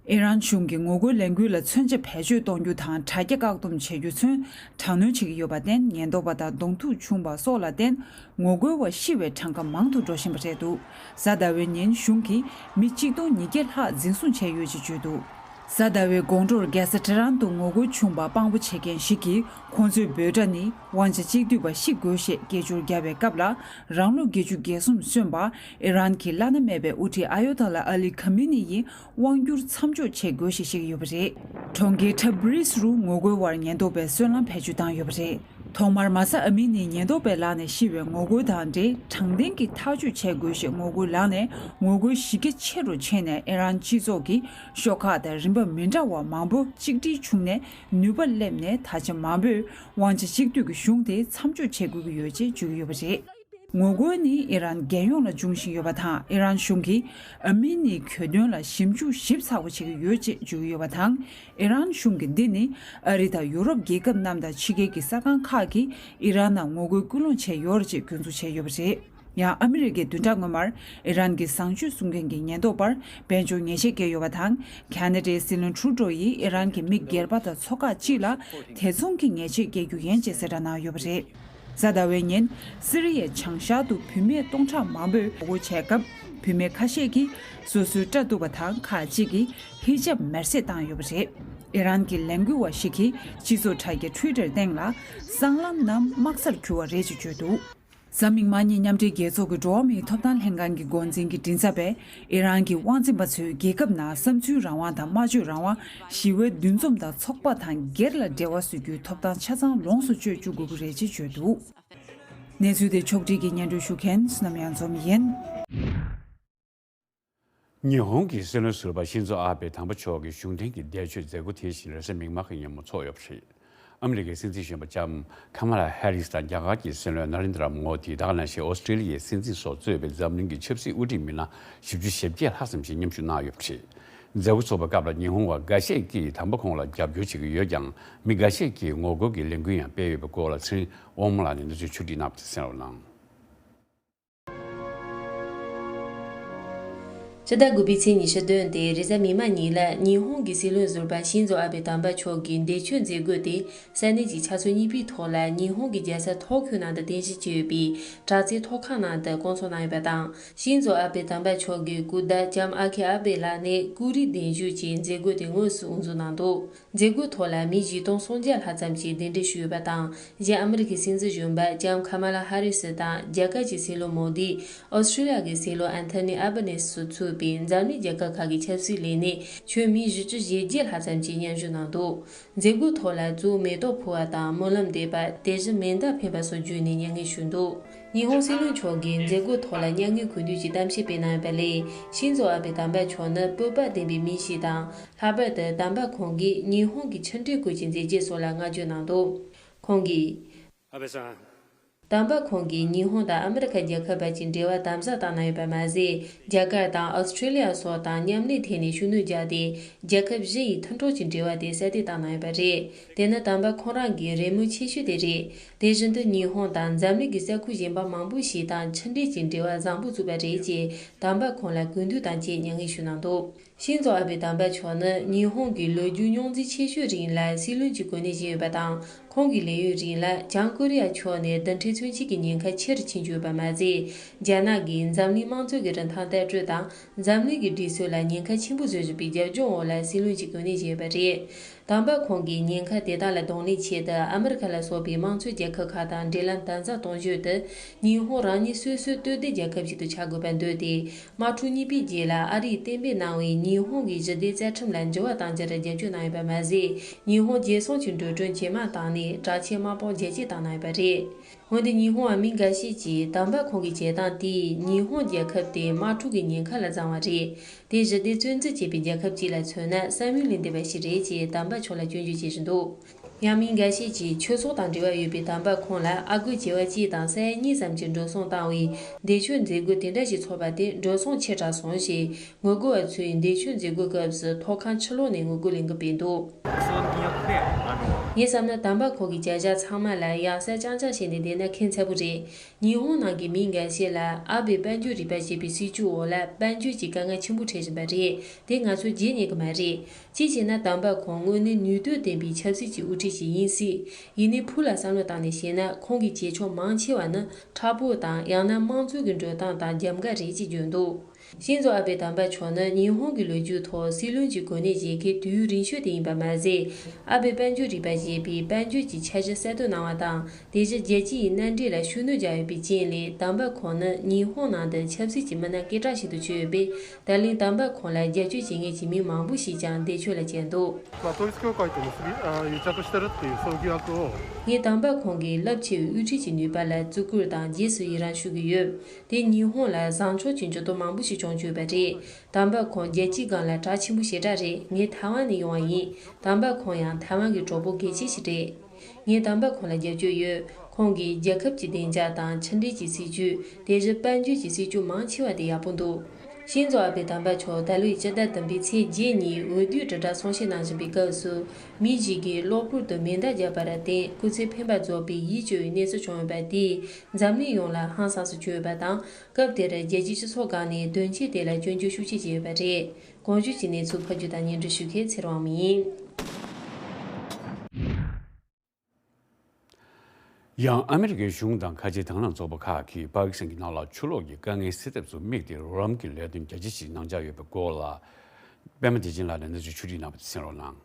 ཨི་རན་གཞུང་གིས་ངོ་རྒོལ་ལས་འགུལ་ལ་མཚོན་ཆ་བེད་སྤྱོད་གཏོང་རྒྱུ་དང་དྲ་རྒྱ་བཀག་སྡོམ་བྱེད་རྒྱུ་ཚུན་དྲག་གནོན་བྱེད་ཀྱི་ཡོད་པར་བརྟེན། ཉེན་རྟོག་པ་དང་གདོང་ཐུག་བྱུང་བ་སོགས་ལ་བརྟེན། ངོ་རྒོལ་བ་ཤི་བའི་གྲངས་ཀ་མང་དུ་འགྲོ་བཞིན་པ་རེད་འདུག་གཟའ་ཟླ་བའི་ཉིན་གཞུང་གིས་མི་གཅིག་སྟོང་ཉིས་བརྒྱ་ལྷག་འཛིན་བཟུང་བྱས་ཡོད་ཅེས་བརྗོད་འདུག་གཟའ་ཟླ་བའི་དགོང་དྲོར་རྒྱལ་ས་ཊེ་རན་དུ་ངོ་རྒོལ་བྱུང་བར་དཔང་པོ་བྱེད་མཁན་ཞིག་གིས། ཁོང་ཚོའི་འབོད་སྒྲ་ནི་དབང་ཆ་གཅིག་སྡུད་པ་ཤི་དགོས་ཞེས་སྐད་ཅོར་བརྒྱབ་པའི་སྐབས་ལ། རང་ལོ་བརྒྱད་ཅུ་གྱ་གསུམ་སོན་པ་ཨི་རན་གྱི་བླ་ན་མེད་པའི་དབུ་ཁྲིད་ཨ་ཡོ་ཐ་ལ་ཨ་ལི་ཁ་མི་ནི་ཡིས་དབང་སྒྱུར་མཚམས་འཇོག་བྱེད་དགོས་ཞེས་བཤད་ཀྱི་ཡོད་པ་རེད། གྲོང་ཁྱེར་ཐབ་རིས་རུ་ངོ་རྒོལ་བར་ཉེན་རྟོག་པས་སོལ་རླངས་བེད་སྤྱོད་བཏང་ཡོད་པ་རེད། ཐོག་མར་མ་ས་ཨ་མི་ནི་ཉེན་རྟོག་པའི་ལག་ནས་ཤི་བའི་ངོ་རྒོལ་དང་འབྲེལ། དྲང་བདེན་གྱི་ཐག་གཅོད་བྱེད་དགོས་ཞེས་ངོ་རྒོལ་ལངས་ནས། ངོ་རྒོལ་གཞི་རྒྱ་ཆེ་རུ་ཕྱིན་ནས། ཨི་རན་སྤྱི་ཚོགས་ཀྱི་ཤོག་ཁག་དང་རིམ་པ་མི་འདྲ་བ་མང་པོ་གཅིག་སྒྲིལ་བྱུང་ནས། ནུས་པ་སླེབས་ནས། ད་ཆ་མང་པོས་དབང་ཆ་གཅིག་སྡུད་ཀྱི་གཞུང་དེ་མཚམས་འཇོག་བྱེད་དགོས་ཀྱི་ཡོད་ཅེས་བརྗོད་ཀྱི་ཡོད་པ་རེད། ངོ་རྒོལ་ནི་ཨི་རན་རྒྱལ་ཡོངས་ལ་འབྱུང་བཞིན་ཡོད་པ་དང་། ཨི་རན་གཞུང་གིས་ཨ་མི་ནིའི་གྱོད་དོན་ལ་ཞིབ་འཇུག་ཞིབ་ཚགས་པོ་བྱེད་ཀྱི་ཡོད་ཅེས་བརྗོད་ཀྱི་ཡོད་པ་དང་། ཨི་རན་གཞུང་གིས་འདི་ནི་ཨ་རི་དང་ཡུ་རོབ་རྒྱལ་ཁབ་རྣམས་དང་ཕྱི་རྒྱལ་གྱི་གསར་ཁང་ཁག་གིས་ཨི་རན་ནང་ངོ་རྒོལ་སྐུལ་སློང་བྱས་ཡོད་རེད་ཅེས་སྐྱོན་འཛུགས་བྱས་ཡོད་པ་རེད། ཡང་ཨ་མི་རི་ཀས་བདུན་ཕྲག་སྔོན་མར་ཨི་རན་གྱི་བཟང་སྤྱོད་སྲུང་མཁན་གྱི་ཉེན་རྟོག་པར་དཔལ་འབྱོར་ཉེས་ཆད་བཀལ་ཡོད་པ་དང་། ཁ་ན་ཌའི་སྲིད་བློན་ཁྲུ་ཏྲོ་ཡིས་ཨི་རན་གྱི་མི་སྒེར་པ་དང་ཚོགས་ཁག་ཅིག་ལ་དེ་མཚུངས་ཀྱི་ཉེས་ཆད་བཀལ་རྒྱུ་ཡིན་ཅེས་གསལ་བསྒྲགས་གནང་ཡོད་པ་རེད། གཟའ་ཟླ་བའི་ཉིན་སི་རི་ཡའི་བྱང་ཤར་དུ་བུད་མེད་སྟོང་ཕྲག་མང་པོས་ངོ་རྒོལ་བྱས་སྐབས། བུད་མེད་ཁ་ཤས་ཀྱིས་སོ་སོའི་སྐྲ་གཏུབ་པ་དང་། ཁག་ཅིག་གིས་ཧི་ཇབ་མེར་སྲེག་བཏང་ཡོད་པ་རེད། ཨི་རན་གྱི་ལས་འགུལ་བ་ཞིག་གིས་སྤྱི་ཚོགས་དྲ་རྒྱ་ཊུའི་ཊར་སྟེང་ལ། སྲང་ལམ་རྣམས་དམག་སར་གྱུར་བ་རེད་ཅེས་བརྗོད་འདུག། གཟའ་མིག་དམར་ཉིན་མཉམ་འབྲེལ་རྒྱལ་ཚོགས་ཀྱི་འགྲོ་བ་མིའི་ཐོབ་ཐང་ལྷན་ཁང་གི་འགོ་འཛིན་གྱི་མགྲིན་ཚབ་པས། ཨི་རན་གྱི་དབང་འཛིན་པ་ཚོས་རྒྱལ་ཁབ་ནང་བསམ་ཚུལ་རང་དབང་དང་སྨྲ་བརྗོད་རང་དབང་། ཞི་བའི་འདུ་འཛོམས་དང་ཚོགས་པ་དང་སྒེར་ལ་འབྲེལ་བ་བཟོ་རྒྱུའི་ཐོབ་ཐང་ཆ་ཚང་ལོངས་སུ་སྤྱོད་བཅུག་དགོས་ཀྱི་རེད་ཅེས་བརྗོད་འདུག། གནས་ཚུལ་དེ་ཕྱོགས་སྒྲིག་གིས་སྙན་སྒྲོན་ཞུ་མཁན་བསོད་ནམས་གཡང་འཛོམས་ཡིན། ཉི་ཧོང་གི་སྲིད་བློན་ཟུར་པ་ཤིན་ཛོ་ཨ་བྷེ་དམ་པ་མཆོག་གི་གཞུང་འབྲེལ་གྱི་འདས་མཆོད་མཛད་སྒོ་དེ་བཞིན་རེས་གཟའ་མིག་དམར་གྱི་ཉིན་མོ་འཚོགས་ཡོད་པ་རེད། ཨ་མི་རི་ཀའི་སྲིད་འཛིན་གཞོན་པ་ལྕམ་ཁ་མ་ལ་ཧེ་རིས་དང་རྒྱ་གར་གྱི་སྲིད་བློན་ན་རེན་དྲ་མོ་དི། ད་ག་ནང་བཞིན་ཨོ་སི་ཀྲི་ལི་ཡའི་སྲིད་འཛིན་སོགས་གཙོས་པའི་འཛམ་གླིང་གི་ཆབ་སྲིད་དབུ་ཁྲིད་མི་སྣ་བཞི་བཅུ་ཞེ་བརྒྱད་ལྷག་ཙམ་ཞིག་མཉམ་ཞུགས་གནང་ཡོད་པ་རེད། མཛད་སྒོ་ཚོགས་པའི་སྐབས་ལ་ཉི་ཧོང་བ་འགའ་ཤས་ཀྱིས་དམ་པ་ཁོང་ལ་རྒྱབ་སྐྱོར་བྱེད་ཀྱི་ཡོད་ཀྱང་། མི་འགའ་ཤས་ཀྱིས་ངོ་རྒོལ་གྱི་ལས་འགུལ་ཡང་སྤེལ་ཡོད་པའི་སྐོར་ལ་ཚེ་རིང་དབང་མོ་ལགས་ནས་གནས་ཚུལ་ཕྱོགས་སྒྲིག་གནང་བ་དེ་གསན་རོགས་གནང་། སྤྱི་ཟླ་དགུ་པའི་ཚེས་ཉི་ཤུ་བདུན་སྟེ་རེས་གཟའ་མིག་དམར་ཉིན་ལ་ཉི་ཧོང་གི་སྲིད་བློན་ཟུར་པ་ཤིན་ཛོ་ཨ་བྷེ་དམ་པ་མཆོག་གི་འདས་མཆོད་མཛད་སྒོ་དེ་ས་གནས་ཀྱི་ཆབ་སྲིད་གཉིས་པའི་ཐོག་ལ་ཉི་ཧོང་གི་རྒྱལ་ས་ཐོ་ཁྱོ་ནང་དུ་རྟེན་གཞི་བྱས་ཡོད་པའི་དྲག་རྩལ་ཐོག་ཁང་ནང་དུ་བསྐོང་ཚོགས་གནང་ཡོད་པ་དང་། ཤིན་ཛོ་ཨ་བྷེ་དམ་པ་མཆོག་གི་སྐུ་ཟླ་ལྕམ་ཨ་ཁེ་ཨ་བྷེ་ལགས་ནས་སྐུ་རིམ་གདན་ཞུ་གྱིས་མཛད་སྒོ་དེ་དངོས་སུ་དབུ་འཛུགས་གནང་འདུག། མཛད་སྒོའི་ཐོག་ལ་མི་བཞི་སྟོང་སུམ་བརྒྱ་ལྷག་ཙམ་གྱིས་གདན་འདྲེན་ཞུས་ཡོད་པ་དང་། གཞན་ཨ་མི་རི་ཀའི་སྲིད་འཛིན་གཞོན་པ་ལྕམ་ཁ་མ་ལ་ཧ་རི་སི་དང་། རྒྱ་གར་གྱི་སྲིད་བློན་མོ་དི། ཨོ་སི་ཀྲི་ལི་ཡ་གི་སྲིད་བློན་ཨན་ཐོ་ནི་ཨལ་བྷ་ནེ་སི་སོགས་ཚུད་པའི་འཛམ་གླིང་རྒྱལ་ཁབ་ཁག་གི་ཆབ་སྲིད་ལས་སྣེ་ཁྱོན་མི་བཞི་བཅུ་ཞེ་བརྒྱད་ལྷག་ཙམ་གྱིས་མཉམ་ཞུགས་གནང་འདུག། མཛད་སྒོའི་ཐོག་ལ་གཙོ་བོ་མེ་ཏོག་ཕུལ་བ་དང་། སྨོན་ལམ་འདེབས་པ། དེ་བཞིན་མེ་མདའ་འཕེན་པ་སོགས་བརྒྱུད་ནས་མྱ་ངན་ཞུས་འདུག། ཉི་ཧོང་སྲིད་བློན་མཆོག་གིས་མཛད་སྒོའི་ཐོག་ལ་མྱ་ངན་གུས་འདུད་ཀྱི་གཏམ་བཤད་སྤེལ་གནང་ཡོད་པ་ལས། ཤིན་ཛོ་ཨ་བྷེ་དམ་པ་མཆོག་ནི་སྤོབས་པ་ལྡན་པའི་མི་ཞིག་དང་། ལྷག་པར་དུ་དམ་པ་ཁོང་གིས་ཉི་ཧོང་གི་ཕྱི་འབྲེལ་སྐོར་གྱི་མཛད་རྗེས་སོགས་ལ་བསྔགས་བརྗོད་གནང་འདུག། ཁོང་གིས། 安倍さん དམ་པ་ཁོང་གིས་ཉི་ཧོང་དང་ཨ་མི་རི་ཁ་རྒྱལ་ཁབ་བར་གྱི་འབྲེལ་བ་དམ་ཟབ་བཏང་གནང་ཡོད་པ་མ་ཟད། རྒྱ་གར་དང་ཨོ་སི་ཀྲི་ལི་ཡ་སོགས་དང་མཉམ་ལས་ཐད་ནས་ཤུགས་སྣོན་བརྒྱབ་སྟེ། རྒྱལ་ཁབ་བཞི་ཡི་མཐུན་གྲོགས་ཀྱི་འབྲེལ་བ་དེ་གསལ་སྟོན་བཏང་གནང་ཡོད་པ་རེད། དེ་ནི་དམ་པ་ཁོང་རང་གི་རེ་སྨོན་ཆེ་ཤོས་དེ་རེད། དེ་བཞིན་དུ་ཉི་ཧོང་དང་འཛམ་གླིང་གི་ས་ཁུལ་གཞན་པ་མང་པོ་ཞིག་དང་ཕྱི་འབྲེལ་གྱི་འབྲེལ་བ་བཟང་པོ་བཙུགས་པ་རེད་ཅེས་དམ་པ་ཁོང་ལ་གུས་འདུད་དང་བཅས་མྱ་ངན་ཞུས་གནང་འདུག། ཤིན་ཛོ་ཨ་བྷེ་དམ་པ་མཆོག་ནི་ཉི་ཧོང་གི་ལོ་རྒྱུས་རྙོག་འཛིང་ཆེ་ཤོས་རིང་ལ་སྲིད་བློན་གྱི་གོ་གནས་བཞེས་ཡོད་པ་དང་། ཁོང་གི་ལས་ཡུན་རིང་ལ་བྱང་ཀོ་རི་ཡ་ཕྱོགས་ནས་རྡུལ་ཕྲན་མཚོན་ཆས་ཀྱི་ཉེན་ཁ་ཆེ་རུ་ཕྱིན་བཅུག་ཡོད་པ་མ་ཟད། རྒྱ་ནག་གིས་འཛམ་གླིང་དམངས་གཙོ་གི་རིན་ཐང་ལྟ་སྤྲོད་དང་། འཛམ་གླིང་གི་སྒྲིག་སྲོལ་ལ་ཉེན་ཁ་ཆེན་པོ་བཟོ་བཞིན་པའི་རྒྱབ་ལྗོངས་འོག་ལ་སྲིད་བློན་གྱི་གོ་གནས་བཞེས་ཡོད་པ་རེད། དམ་པ་ཁོང་གིས་ཉེན་ཁ་དེ་དག་ལ་གདོང་ལེན་ཆེད་དུ་ཨ་མི་རི་ཁ་ལ་སོགས་པའི་དམངས་གཙོའི་རྒྱལ་ཁབ་ཁག་དང་འབྲེལ་ལམ་དམ་ཟབ་གཏོང་ཞོར་དུ། ཉི་ཧོང་རང་ཉིད་སོ་སོའི་སྟོབས་ལྡན་རྒྱལ་ཁབ་ཅིག་ཏུ་ཆགས་དགོས་པར་འདོད་དེ། དམག་འཁྲུག་གཉིས་པའི་རྗེས་ལ་ཨ་རིས་གཏན་འབེབས་གནང་བའི་ཉི་ཧོང་གི་ཞི་བདེའི་རྩ་ཁྲིམས་ལ་འགྱུར་བ་གཏང་རྒྱུར་རྒྱབ་སྐྱོར་གནང་ཡོད་པ་མ་ཟད། ཉི་ཧོང་རྒྱལ་སྲུང་གི་འགྲོ་གྲོན་ཇེ་མང་བཏང་ནས་དྲག་ཆས་དམག་དཔུང་རྒྱ་སྐྱེད་བཏང་གནང་ཡོད་པ་རེད། འོན་ཏེ་ཉི་ཧོང་བ་མི་འགའ་ཤས་ཀྱིས་དམ་པ་ཁོང་གི་བྱེད་སྟངས་དེས་ཉི་ཧོང་རྒྱལ་ཁབ་དེ་དམག་འཁྲུག་གི་ཉེན་ཁ་ལ་བརྫངས་པ་རེད། དེ་ཞི་བདེ་བཙོན་འཛུལ་བྱས་པའི་རྒྱལ་ཁབ་ཅིག་ལ་མཚོན་ན་བསམ་ཡུལ་ལས་འདས་པ་ཞིག་རེད་ཅེས་དམ་པ་མཆོག་ལ་སྐྱོན་བརྗོད་བྱེད་བཞིན་འདུག། ཡང་མི་འགའ་ཤས་ཀྱིས་ཆོས་ཚོགས་དང་འབྲེལ་བ་ཡོད་པའི་དམ་པ་ཁོང་ལ་ཨ་སྒོར་བྱེ་བ་གཅིག་དང་ས་ཡ་གཉིས་ཙམ་གྱི་འགྲོ་སོང་བཏང་བའི་འདས་མཆོད་མཛད་སྒོ་དེ་འདྲ་ཞིག་ཚོགས་པ་དེ་འགྲོ་སོང་ཆེ་དྲགས་སོང་ཞེས་ངོ་རྒོལ་བ་ཚོས་འདས་མཆོད་མཛད་སྒོའི་སྐབས་སུ་ཐོག་ཁང་ཕྱི་ལོགས་ནས་ངོ་རྒོལ་ལས་འགུལ་སྤེལ་འདུག། ངས་བསམ་ན་དམ་པ་ཁོང་གི་བྱ་བཞག་ཚང་མ་ལ་ཡང་སེ་རྐྱང་རྐྱང་བྱས་ནས་བསྡད་ན་ཁེ་མཚར་པོ་རེད། ཉི་ཧོང་ནང་གི་མི་འགའ་ཤས་ལ་ཨ་བྷེ་དཔལ་འབྱོར་རིག་པ་ཞེས་པའི་སྲིད་བྱུས་འོག་ལ་དཔལ་འབྱོར་གྱི་དཀའ་ངལ་ཆེན་པོ་འཕྲད་བཞིན་པ་རེད། དེ་ང་ཚོས་བརྗེད་ཉན་གྱི་མ་རེད། གཅིག་བྱས་ན་དམ་པ་ཁོང་དངོས་གནས་ནུས་སྟོབས་ལྡན་པའི་ཆབ་སྲིད་ཀྱི་དབུ་ཁྲིད་ཅིག་ཡིན་སྲིད། ཡིན་ནའི་ཕུགས་ལ་བསམ་བློ་བཏང་ནས་བཤད་ན་ཁོང་གི་བྱེད་ཕྱོགས་མང་ཆེ་བ་ནི་མཁྲེགས་པོ་དང་ཡང་ན་དམངས་གཙོ་གི་འགྲོ་སྟངས་དང་རྒྱབ་འགལ་རེད་ཅེས་བརྗོད་འདུག། ཤིན་ཛོ་ཨ་བྷེ་དམ་པ་མཆོག་ནི་ཉི་ཧོང་གི་ལོ་རྒྱུས་ཐོག་སྲིད་བློན་གྱི་གོ་གནས་བཞེས་མཁན་དུས་ཡུན་རིང་ཤོས་དེ་ཡིན་པ་མ་ཟད། ཨ་བྷེ་དཔལ་འབྱོར་རིག་པ་ཞེས་པའི་དཔལ་འབྱོར་གྱི་འཆར་གཞི་གསར་གཏོད་གནང་བ་དང་། དེ་བཞིན་རྒྱལ་སྤྱི་ཡི་མནའ་འབྲེལ་ལ་ཤུགས་སྣོན་བརྒྱབ་ཡོད་པའི་རྐྱེན་ལས། དམ་པ་ཁོང་ནི་ཉི་ཧོང་ནང་དུ་ཆབ་སྲིད་ཀྱི་མི་སྣ་སྐད་གྲགས་ཤིག་ཏུ་གྱུར་ཡོད་པས། ད་ལན་དམ་པ་ཁོང་ལ་རྒྱབ་སྐྱོར་བྱེད་མཁན་གྱི་མི་མང་པོ་ཞིག་ཀྱང་འདས་མཆོད་ལ་བཅར་འདུག། まあ、統一教会と結び、あ、癒着してるっていう、そういう疑惑を ངས་དམ་པ་ཁོང་གིས་རླབས་ཆེ་བའི་དབུ་ཁྲིད་ཀྱི་ནུས་པ་ལ་བརྩི་བཀུར་དང་རྗེས་སུ་ཡི་རང་ཞུ་གི་ཡོད། དེ་ཉི་ཧོང་ལ་བཟང་ཕྱོགས་ཀྱི་འགྱུར་ལྡོག་མང་པོ་ཞིག་བྱུང་བཅུག་པ་རེད། དམ་པ་ཁོང་རྒྱལ་སྤྱིའི་སྒང་ལ་གྲགས་ཆེན་པོ་ཞེ་དྲག་རེད། ངས་ཐའེ་ཝན་ནས་ཡོང་བ་ཡིན། དམ་པ་ཁོང་ཡང་ཐའེ་ཝན་གྱི་གྲོགས་པོ་གལ་ཆེ་ཞིག་རེད། ངས་དམ་པ་ཁོང་ལ་རྒྱབ་སྐྱོར་ཡོད། ཁོང་གིས་རྒྱལ་ཁབ་ཀྱི་བདེ་འཇགས་དང་ཕྱི་འབྲེལ་གྱི་སྲིད་ཇུས། དེ་བཞིན་དཔལ་འབྱོར་གྱི་སྲིད་ཇུས་མང་ཆེ་བ་དེ་ཡག་པོ་འདུག། ཤིན་ཛོ་ཨ་བྷེ་དམ་པ་མཆོག་ད་ལོའི་སྤྱི་ཟླ་བདུན་པའི་ཚེས་བརྒྱད་ཉིན་འོས་བསྡུའི་དྲིལ་བསྒྲགས་གསུང་བཤད་གནང་བཞིན་པའི་སྐབས་སུ། མི་ཞིག་གིས་གློ་བུར་དུ་མེ་མདའ་བརྒྱབ་པར་བརྟེན་སྐུ་ཚེ་འཕེན་པ་རྫོགས་པའི་ཡིད་སྐྱོ་བའི་གནས་ཚུལ་བྱུང་ཡོད་པ་དེས་འཛམ་གླིང་ཡོངས་ལ་ཧང་སངས་སུ་གྱུར་ཡོད་པ་དང་། སྐབས་དེར་རྒྱལ་སྤྱིའི་སྤྱི་ཚོགས་ཁག་ནས་དོན་རྐྱེན་དེ་ལ་སྐྱོན་བརྗོད་ཤུགས་ཆེ་བྱས་ཡོད་པ་རེད། གོང་ཞུས་ཀྱི་གནས་ཚུལ་ཕབ་སྒྱུར་དང་སྙན་སྒྲོན་ཞུ་མཁན་ཚེ་རིང་དབང་མོ་ཡིན། ཡང་ཨ་མི་རི་ཀའི་གཞུང་དང་ཁ་ཆེའི་དྭང་བླངས་ཚོགས་པ་ཁག་གིས་པ་ཀི་སི་ཐན་གྱི་ནང་ལ་ཆུ་ལོག་གི་དཀའ་ངལ་སེལ་ཐབས་སུ་དམིགས་ཏེ་རོགས་རམ་གྱི་ལས་དོན་རྒྱ་ཆེ་ཞིག་གནང་འཆར་ཡོད་པའི་སྐོར་ལ། པད་མ་བདེ་ཆེན་ལགས་ནས་གནས་ཚུལ་ཕྱོགས་སྒྲིག་གནང་བ་དེ་གསན་རོགས་གནང་།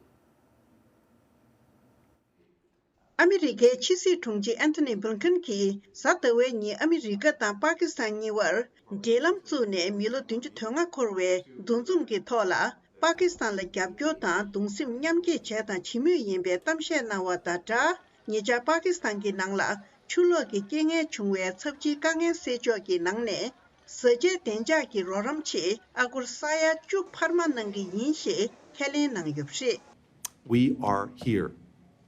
ཨ་མི་རི་ཀའི་ཕྱི་སྲིད་དྲུང་ཆེ་ཨན་ཐོ་ནི་བྷིལ་ཁིན་གྱིས་གཟའ་ཟླ་བའི་ཉིན་ཨ་མི་རི་ཀ་དང་པ་ཀི་སི་ཐན་གཉིས་བར་འབྲེལ་ལམ་བཙུགས་ནས་མི་ལོ་བདུན་ཅུ་དོན་ལྔ་འཁོར་བའི་འདུ་འཛོམས་ཀྱི་ཐོག་ལ། པ་ཀི་སི་ཐན་ལ་རྒྱབ་སྐྱོར་དང་གདུང་སེམས་མཉམ་སྐྱེད་བྱས་དང་བྱེད་མུས་ཡིན་པའི་གཏམ་བཤད་གནང་བ་དང་སྦྲགས། ཉེ་ཆར་པ་ཀི་སི་ཐན་གྱི་ནང་ལ་ཆུ་ལོག་གི་རྐྱེན་ངན་བྱུང་བའི་ཚབས་ཆེའི་དཀའ་ངལ་སེལ་ཕྱོགས་ཀྱི་ནང་ནས། བཟའ་བཅའི་བདེ་འཇགས་ཀྱི་རོགས་རམ་ཆེད་ཨ་སྒོར་ས་ཡ་བཅུ་འཕར་མ་གནང་གི་ཡིན་ཞེས་ཁས་ལེན་གནང་ཡོད་པ་རེད། We are here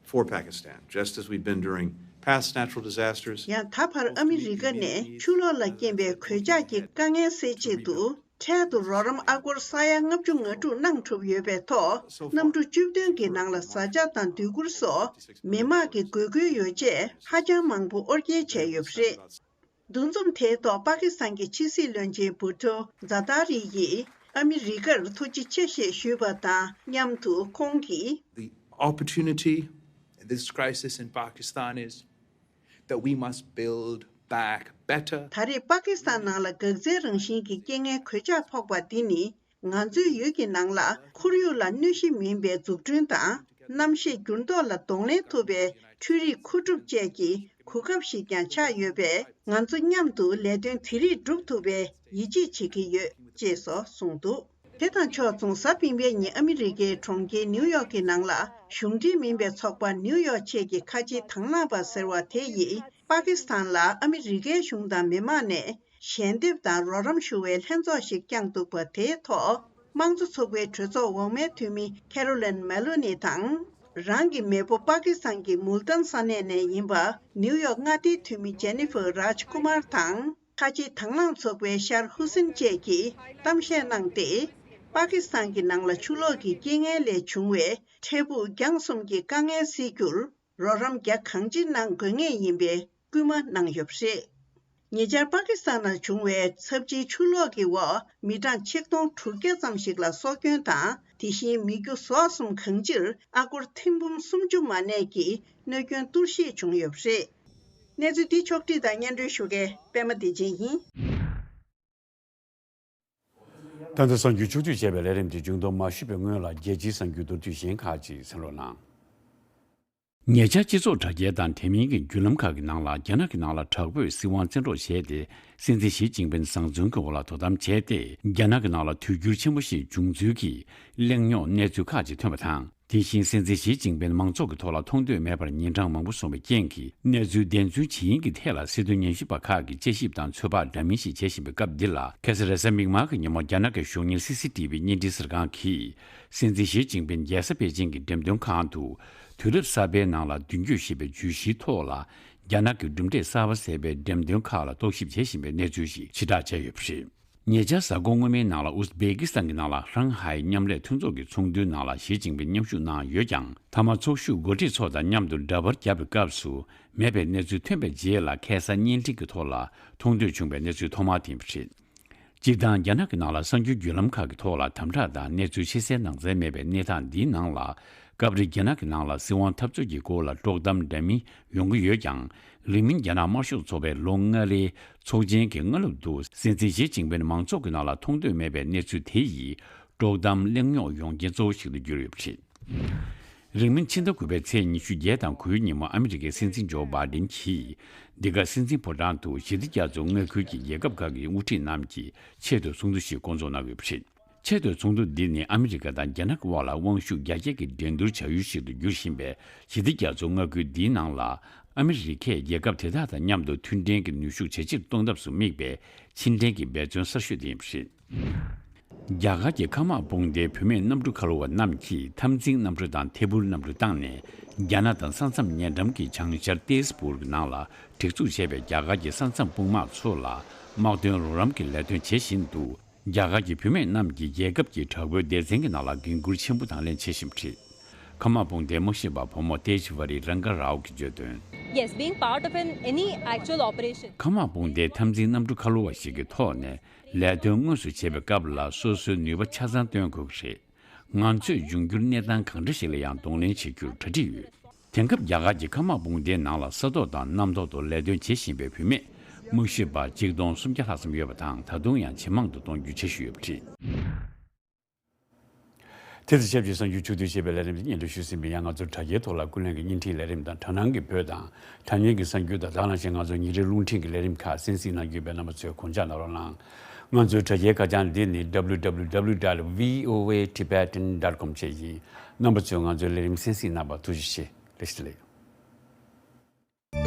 for Pakistan, just as we've been during past natural disasters. ཡང་ད་བར་ཨ་མི་རི་ཀ་ནས་ཆུ་ལོག་ལ་རྐྱེན་པའི་གོད་ཆག་གི་དཀའ་ངལ་སེལ་ཆེད་དུ། འཕྲལ་དུ་རོགས་རམ་ཨ་སྒོར་ས་ཡ་ལྔ་བཅུ་ང་དྲུག་གནང་གྲུབ་ཡོད་པའི་ཐོག་གནམ་གྲུ་བཅུ་བདུན་གྱི་ནང་ལ་བཟའ་བཅའ་དང་སྡོད་གུར་སོགས་མི་དམངས་ཀྱི་དགོས་མཁོའི་ཡོ་བྱད་ཧ་ཅང་མང་པོ་དབོར་སྐྱེལ་བྱས་ཡོད་པ་རེད། འདུ་འཛོམས་དེའི་ཐོག་པ་ཀི་སི་ཐན་གྱི་ཕྱི་སྲིད་བློན་ཆེན་བྷུ་ཊོ་ཛ་ཏཱ་རི་ཡིས་ཨ་མི་རི་ཀར་ཐུགས་རྗེ་ཆེ་ཞེས་ཞུས་པ་དང་མཉམ་དུ། ཁོང་གིས། The opportunity in this crisis in Pakistan is that we must build back better. ད་རེས་པ་ཀི་སི་ཐན་ནང་ལ་འགག་རྩའི་རང་བཞིན་གྱི་རྐྱེན་ངན་གོད་ཆག་ཕོག་པ་འདི་ནི། ང་ཚོའི་ཡུལ་གྱི་ནང་ལ་ཁོར་ཡུག་ལ་གནོད་གཞི་མིན་པའི་འཛུགས་སྐྲུན་དང་། གནམ་གཤིས་འགྱུར་ལྡོག་ལ་གདོང་ལེན་ཐུབ་པའི་འཕྲུལ་རིག་མཁོ་སྒྲུབ་བཅས་ཀྱི་གོ་སྐབས་ཤིག་ཀྱང་ཆགས་ཡོད་པས། ང་ཚོ་མཉམ་དུ་ལས་དོན་དེ་རིགས་སྒྲུབ་ཐུབ་པའི་ཡིད་ཆེས་བྱེད་ཀྱི་ཡོད། ཅེས་སོགས་གསུངས་འདུག་དེ་དང་ཕྱོགས་མཚུངས། གཟའ་སྤེན་པའི་ཉིན་ཨ་མི་རི་ཀའི་གྲོང་ཁྱེར་ནིའུ་ཡོག་གི་ནང་ལ་གཞུང་འབྲེལ་མིན་པའི་ཚོགས་པ་ནིའུ་ཡོག་ཆེད་ཀྱི་ཁ་ཆེའི་དྭང་བླངས་པ་ཟེར་བ་དེ་ཡིས་པ་ཀི་སི་ཐན་ལ་ཨ་མི་རི་ཀའི་གཞུང་དང་མི་མང་ནས་ཞལ་འདེབས་དང་རོགས་རམ་ཞུ་བའི་ལྷན་ཚོགས་ཤིག་བསྐྱངས་འདུག་པ་དེའི་ཐོག་དམངས་གཙོ་ཚོགས་པའི་གྲོས་ཚོགས་འོག་མའི་འཐུས་མི་ཁེ་རོ་ལིན་མེ་ལོ་ནི་དང་། རང་གི་མེས་པོ་པ་ཀི་སི་ཐན་གྱི་མུལ་ཏན་ས་གནས་ནས་ཡིན་པ་ནིའུ་ཡོག་མངའ་སྡེའི་འཐུས་མི་ཇེ་ནི་ཧྥར་རཱཇ་ཀུ་མར་དང་། ཁ་ཆེའི་དྭང་བླངས་ཚོགས་པའི་ཤར་ཧུ་སིན་བཅས་ཀྱིས་གཏམ་བཤད་གནང་སྟེ། པ་ཀི་སི་ཐན་གྱི་ནང་ལ་ཆུ་ལོག་གི་རྐྱེན་ངན་ལས་བྱུང་བའི་འཕྲལ་ཕུགས་རྒྱང་གསུམ་གྱི་དཀའ་ངལ་སེལ་རྒྱུར་རོགས་རམ་རྒྱ་གང་ཅི་གནང་དགོས་ངེས་ཡིན་པའི་སྐུལ་མ་གནང་ཡོད་པ་རེད། ཉེ་ཆར་པ་ཀི་སི་ཐན་ནང་བྱུང་བའི་ཚབས་ཆེའི་ཆུ་ལོག་གི་འོག་མི་གྲངས་ཆིག་སྟོང་དྲུག་བརྒྱ་ཙམ་ཞིག་ལ་སྲོག་སྐྱོན་དང་། དེ་བཞིན་མི་རྒྱུ་ཟོག་གསུམ་གང་ཅིར་ཨ་སྒོར་ཐེར་འབུམ་སུམ་ཅུ་མ་གནས་ཀྱི་གནོད་སྐྱོན་གཏོར་བཤིག་བྱུང་ཡོད་པ་རེད། གནས་ཚུལ་འདི་ཕྱོགས་བསྒྲིགས་དང་སྙན་སྒྲོན་ཞུ་མཁན་པད་མ་བདེ་ཆེན་ཡིན། ད་ལྟ་གསར་འགྱུར་ཕྱོགས་བསྡུས་བྱས་པའི་ལས་རིམ་དེ་མཇུག་བསྡོམས་མ་ཞུས་པའི་སྔོན་ལ། རྒྱལ་སྤྱིའི་གསར་འགྱུར་མདོར་བསྡུས་གཞན་ཁག་ཅིག་གསན་རོགས་གནང་། ཉེ་ཆར་སྤྱི་ཚོགས་དྲ་རྒྱའི་དང་འབྲེལ་མིན་གྱི་བརྒྱུད་ལམ་ཁག་གི་ནང་ལ། རྒྱ་ནག་གི་ནང་ལ་དྲག་པོས་སྲིད་དབང་བཙན་འཕྲོག་བྱས་ཏེ། སྲིད་འཛིན་ཞི་ཅིན་ཕིན་བཟང་བཙོན་གྱི་འོག་ལ་དོ་དམ་བྱས་ཏེ། རྒྱ་ནག་གི་ནང་ལ་དུས་འགྱུར་ཆེན་པོ་ཞིག་འབྱུང་ཚུལ་གྱི་གླེང་རྙོག་གནས་ཚུལ་ཁག་ཅིག་ཐོན་པ་དང་། དེ་བཞིན་སྲིད་འཛིན་ཞི་ཅིན་ཕིན་མང་ཚོགས་ཀྱི་ཐོག་ལ་མཐོང་འདོད་མེད་པར་ཉིན་གྲངས་མང་པོ་སོང་བའི་རྐྱེན་གྱིས། གནས་ཚུལ་བདེན་རྫུན་ཇི་ཡིན་གྱི་ཐད་ལ་སྲིད་དོན་ཉན་ཞིབ་པ་ཁག་གིས་དཔྱད་ཞིབ་དང་ཚོད་དཔག་འདྲ་མིན་ཞིག་བྱེད་བཞིན་པའི་སྐབས་འདི་ལ། ཁ་སང་རེས་གཟའ་མིག་དམར་གྱི་ཉིན་མོ་རྒྱ་ནག་གི་གཞུང་གཉེར་སི་སི་ཊི་བི་བརྙན་འཕྲིན་གསར་ཁང་གིས། སྲིད་འཛིན་ཞི་ཅིན་ཕིན་རྒྱལ་ས་པེ་ཅིང་གི་འགྲེམས་སྟོན་ཁང་དུ། དུས་རབས་གསར་པའི་ནང་ལ་མདུན་སྐྱོད་ཞེས་པའི་བརྗོད་གཞིའི་ཐོག་ལ། རྒྱ་ནག་གི་གྲུབ་འབྲས་གསར་པ་ཟེར་བའི་འགྲེམས་སྟོན་ཁག་ལ་རྟོག་ཞིབ་བྱེད་བཞིན་པའི་གནས་ཚུལ་ཞིག་ཕྱིར་བསྒྲགས་བྱས་ཡོད་པ་རེད། ཉེ་ཆར་གཟའ་འཁོར་སྔོན་མའི་ནང་ལ་ཨུ་སྦེ་ཀི་སི་ཐན་གྱི་ནང་ལ་ཧྲང་ཧའེ་མཉམ་ལས་མཐུན་ཚོགས་ཀྱི་ཚོགས་འདུའི་ནང་ལ་ཞི་ཅིན་ཕིན་མཉམ་ཞུགས་གནང་ཡོད་ཀྱང་། མཐའ་མ་ཚོགས་ཞུགས་འགོ་ཁྲིད་ཚོ་དང་མཉམ་དུ་འདྲ་པར་བརྒྱབ་པའི་སྐབས་སུ་མེད་པའི་གནས་ཚུལ་ཐོན་པའི་རྗེས་ལ། ཁ་སང་བརྙན་འཕྲིན་གྱི་ཐོག་ལ་མཐོང་ཐོས་བྱུང་བའི་གནས་ཚུལ་ཐོག་མ་དེ་ཡིན་པ་རེད། སྤྱིར་བཏང་རྒྱ་ནག་གི་ནང་ལ་གསར་འགྱུར་བརྒྱུད་ལམ་ཁག་གི་ཐོག་ལ་དམ་དྲག་དང་གནས་ཚུལ་ཕྱི་གསལ་ནང་གསལ་མེད་པའི་གནས་སྟངས་འདིའི་ནང་ལ། སྐབས་རེ་རྒྱ་ནག་གི་ནང་ལ་སྲིད་དབང་འཐབ་རྩོད་ཀྱི་སྐོར་ལ་དཀྲོག་གཏམ་འདྲ་མིན་ཡོང་གི་ཡོད་ཀྱང་། རིང་མིན་རྒྱ་ནག་དམར་ཤོག་ཚོགས་པའི་ལོ་ལྔ་རེའི་ཚོགས་ཆེན་གྱི་སྔ་ལོགས་སུ། སྲིད་འཛིན་ཞི་ཅིན་ཕིན་མང་ཚོགས་ཀྱི་ནང་ལ་མཐོང་འདོད་མེད་པའི་གནས་ཚུལ་དེ་ཡིས། དཀྲོག་གཏམ་གླེང་རྙོག་ཡོང་རྐྱེན་གཙོ་བོ་ཞིག་ཏུ་གྱུར་ཡོད་པ་རེད། རིང་མིན་ཕྱི་ཟླ་དགུ་པའི་ཚེས་ཉི་ཤུ་བརྒྱད་དང་དགུའི་ཉིན་མོ། ཨ་མི་རི་ཀའི་སྲིད་འཛིན་ཇོ་བྷའི་ཌེན་གྱིས། འདི་ག་སྲིད་འཛིན་ཕོ་བྲང་དུ་ཞི་བདེ་རྒྱ་མཚོ་མངའ་ཁུལ་གྱི་རྒྱལ་ཁབ་ཁག་གི་དབུ་ཁྲིད་རྣམས་ཀྱི་ཆེས་མཐོའི་ཚོགས་འདུ་ཞིག་བསྐོང་ཚོགས་གནང་ཡོད་པ་རེད། ཆེས་མཐོའི་ཚོགས་འདུ་འདི་ནི་ཨ་མི་རི་ཀ་དང་རྒྱ་ནག་གི་དབར་ལ་དབང་ཤུགས་རྒྱ་སྐྱེད་ཀྱི་འགྲན་བསྡུར་བྱ་ཡུལ་ཞིག་ཏུ་འགྱུར་བཞིན་པའི་ཞི་བདེ་རྒྱ་མཚོ་མངའ་ཁུལ་འདིའི་ནང་ལ། ཨ་མི་རི་ཀས་རྒྱལ་ཁབ་དེ་དག་དང་མཉམ་དུ་མཐུན་འབྲེལ་གྱི་ནུས་ཤུགས་ཇེ་ཆེར་གཏོང་ཐབས་སུ་དམིགས་པའི་ཕྱི་འབྲེལ་གྱི་འབད་བརྩོན་གསར་ཤོས་དེ་ཡིན་པ་རེད། རྒྱ་གར་གྱི་ཁ་དམག་དཔུང་སྡེའི་བུད་མེད་གནམ་གྲུ་འཁོར་བ་རྣམས་ཀྱིས་འཐབ་འཛིང་གནམ་གྲུ་དང་ཐད་འཕུར་གནམ་གྲུ་བཏང་ནས། རྒྱ་ནག་དང་ས་མཚམས་ཉེ་འགྲམ་གྱི་བྱང་ཤར་ཏེས་པུར་གྱི་ནང་ལ་སྒྲིག་འཛུགས་བྱས་པའི་རྒྱ་གར་གྱི་ས་མཚམས་དཔུང་དམག་ཚོ་ལ་དམག་དོན་རོགས་རམ་གྱི་ལས་དོན་བྱེད་བཞིན་དུ། རྒྱ་གར་གྱི་བུད་མེད་རྣམས་ཀྱིས་རྒྱལ་ཁབ་ཀྱི་དྲག་པོའི་སྡེ་ཚན་གྱི་ནང་ལ་འགན་འཁུར་ཆེན་པོ་དང་ལེན་བྱེད་བཞིན་པ་རེད། ཁ་མང་དཔུང་སྡེའི་དམག་ཞབས་པ་བུ་མོ་ཏེ་ཇི་ཝ་རི་རང་ག་རའོ་གིས་བརྗོད་དོན། Yes, being part of an any actual operation. ཁ་མང་དཔུང་སྡེའི་འཐབ་འཛིང་གནམ་གྲུ་ཁ་ལོ་བ་ཞིག་གི་ཐོག་ནས་ལས་དོན་དངོས་སུ་བྱེད་པའི་སྐབས་ལ་སོ་སོའི་ནུས་པ་ཆ་ཚང་བཏོན་དགོས་ཀྱི་རེད། ང་ཚོས་འབྱུང་འགྱུར་གནས་སྟངས་གང་འདྲ་ཞིག་ལ་ཡང་གདོང་ལེན་བྱེད་རྒྱུར་གྲ་སྒྲིག་ཡོད། དེང་སྐབས་རྒྱ་གར་གྱི་ཁ་མང་དཔུང་སྡེའི་ནང་ལ་ས་ཐོག་དང་གནམ་ཐོག་ཏུ་ལས་དོན་བྱེད་བཞིན་པའི་བུད་མེད་དམག་ཞབས་པ་གཅིག་སྟོང་སུམ་བརྒྱ་ལྷག་ཙམ་ཡོད་པ་དང་། ད་དུང་ཡང་ཇེ་མང་དུ་གཏོང་རྒྱུའི་འཆར་གཞི་ཡོད་པ་རེད། དེ་དང་ཆབས་ཅིག་གསར་འགྱུར་ཕྱོགས་བསྡུས་ཞེས་པའི་ལས་རིམ་འདི་སྙན་སྒྲོན་ཞུས་ཟིན་པ་ཡིན། ཡང་ང་ཚོའི་དྲ་རྒྱའི་ཐོག་ལ་ཀུན་གླེང་གི་བརྙན་འཕྲིན་ལས་རིམ་དང་དྲ་སྣང་གི་བོད་དང་དྲ་བརྙན་གྱི་གསར་འགྱུར་དང་དེ་ནང་བཞིན་ང་ཚོའི་ཉིན་རེའི་རླུང་འཕྲིན་གྱི་ལས་རིམ་ཁག་གསན་གཟིགས་གནང་རྒྱུ་ཡིན་པས་རྣམ་པ་ཚོས་དགོངས་འཇགས་གནང་རོགས་གནང་། ང་ཚོའི་དྲ་རྒྱའི་ཁ་བྱང་འདི་ནི་W W W dot V O A Tibetan dot com བཅས་ཡིན། རྣམ་པ་ཚོས་ང་ཚོའི་ལས་རིམ་གསན་གཟིགས་གནང་བར་ཐུགས་རྗེ་ཆེ། བཀྲ་ཤིས་བདེ་ལེགས།